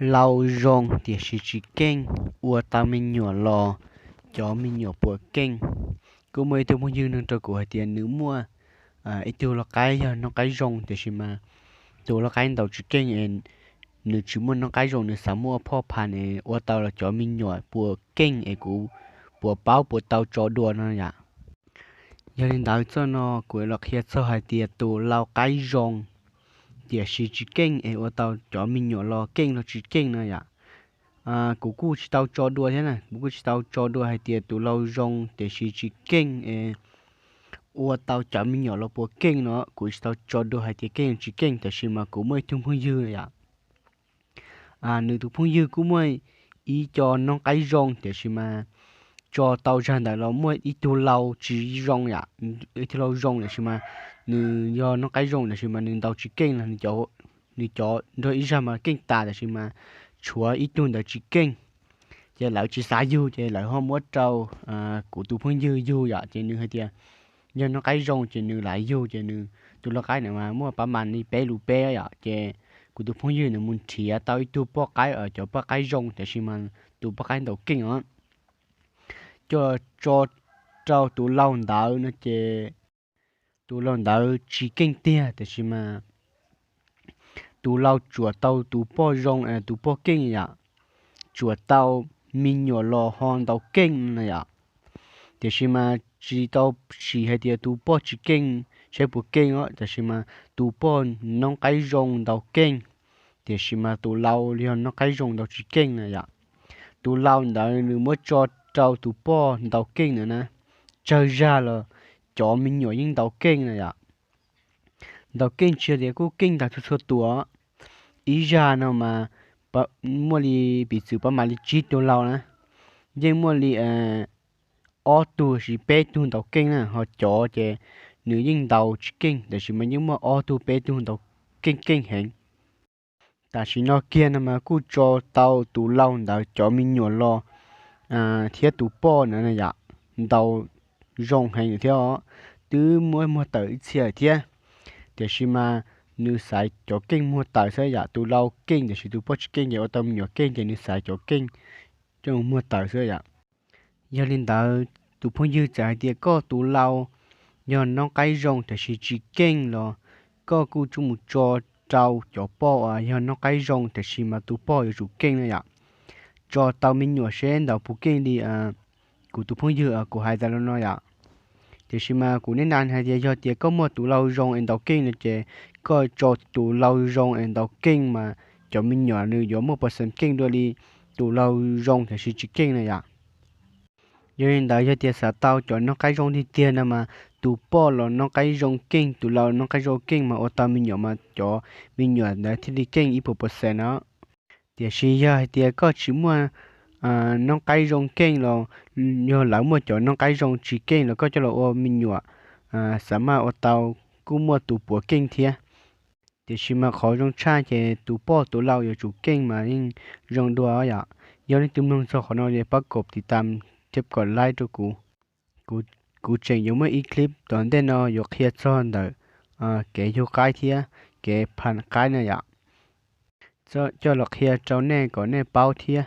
Lau zoo tiam sis tsis keej, ua tau me nyuam los cov me nyuam puas keej? Kuj muaj ib tug phooj ywg nug rau kuv hais tias nws muaj ib tug lau qaib yog noob qaib zoo, tiam sis mas tus lau qaib ntaus tsis keej es nws tsis muaj noob qaib zoo, nws xav muaj phoj phan es ua tau los cov me nyuam puas keej es kuv puas paub puas tau tso dua no yom. Yog li ntawd txoj no kuv los qhia txog hais tias tus lau qaib zoo tiam sis tsis keej es ua tau cov me nyuam los keej los tsis keej no yom. Kuv kuj tsis tau tso dua thiab na, kuv kuj tsis tau tso dua hais tias tus lau zoo tiam sis tsis keej es ua tau cov me nyuam los puas keej no, kuv tsis tau tso dua hais tias keej los tsis keej, tiam sis mas kuv muaj ib tug phooj ywg yom. Nws tus phooj ywg kuj muaj ib co noob qaib zoo, tiam sis mas tso tau zag ntawd los muaj ib tug lau tsis zoo yom, ib tug lau zoo, tiam sis mas nws yog noob qaib zoo, tiam sis mas nws ntaus tsis keej no, nws cov nrog ib zag mas keej tas, tiam sis mas tshuav ib tug ntawd tsis keej. Ces lawv tsis xav yug, ces lawv ho muab rau kuv tus phooj ywg yug yom, ces nws hais tias yog noob qaib zoo ces nws lam yug, ces nws tus lau qaib na mas muaj pab mas li peb lus peb yom, ces kuv tus phooj ywg nws mus nrhiav tau ib tug poj qaib, cov poj qaib zoo, tiam sis mas tus poj qaib ntaus keej os, coj tso rau tus lau ntawd no ces tus lau ntawd tsis keej tiag, tiam sis mas tus lau tsuam tau tus poj zoo, tus poj keej yom, tsuam tau me nyuam los ho ntaus keej na yom. Tiam sis mas tsis tau sim hais tias tus poj tsis keej saib puas keej os, tiam sis mas tus poj noob qaib zoo ntaus keej, tiam sis mas tus lau yog noob qaib zoo ntaus tsis keej na yom. Tus lau ntawd nws muab tso rau tus poj ntaus keej ntawd na, tsawg zag los cov me nyuam yeej ntaus keej na yom. Ntaus keej tsis yog tias kuj keej ntag txhua txhua tus, ib zag no mas muaj li piv txwv pab mas li tsib tug lau na, yeej muaj li ob tug sis peb tug ntaus keej na, ho cov ces nws yeej ntaus tsis keej, tiam sis mas yeej muaj ob tug peb tug ntaus keej keej heev. Tam sim no kiag no mas kuj tso tau tus lau ntawd cov me nyuam los thiab tus poj ntawd na yom, ntaus zoo heev thiab os, twb muab muag tawm ib txhia thiab. Tiam sis mas nws xaiv cov keej muag tawm xwb yom, tus lau keej tiam sis tus poj tsis keej ces ua tau me nyuam keej ces nws xaiv cov keej coj muag tawm xwb yom. Yog li ntawd tus phooj ywg txawm hais tias koj tus lau yog noob qaib zoo tiam sis tsis keej los koj kuj tsuas mus tso rau cov poj uas yog noob qaib zoo tiam sis mas tus poj yuav tsum keej na yom. Tso tau me nyuam seb ntaus puas keej li kuv tus phooj ywg kuv hais tas los no yom. Tiam sis mas kuv nim no hais tias yog tias koj muaj tus lau zoo es ntaus keej no ces koj tso tus lau zoo es ntaus keej mas cov me nyuam nws yuav muaj percent keej dua li tus lau zoo tiam sis tsis keej na yom. Yog li ntawd yog tias xav tau cov noob qaib zoo tiag tiag no mas tus poj los noob qaib zoo keej, tus lau noob qaib zoo keej mas ua tau me nyuam mas cov me nyuam ntawd thiaj li keej ib puas percent no. Tiam sis yog hais tias koj tsis muaj noob qaib zoo keej los yog lawv muaj cov noob qaib zoo tsis keej los koj coj los ua me nyuam, xav mas ua tau kuj muaj tus puav keej thiab. Tiam sis mas qhov zoo tshaj ces tus poj tus lau yuav tsum keej mas yeej zoo dua yom. Yog leej twg mloog txog qhov no es pab kom tiv tam thiab kom like rau kuv. Kuv tseem yuav muaj ib clip tom ntej no yuav qhia txog ntawm kev yug qaib thiab kev pham qaib na yom, coj los qhia rau nej kom nej paub thiab.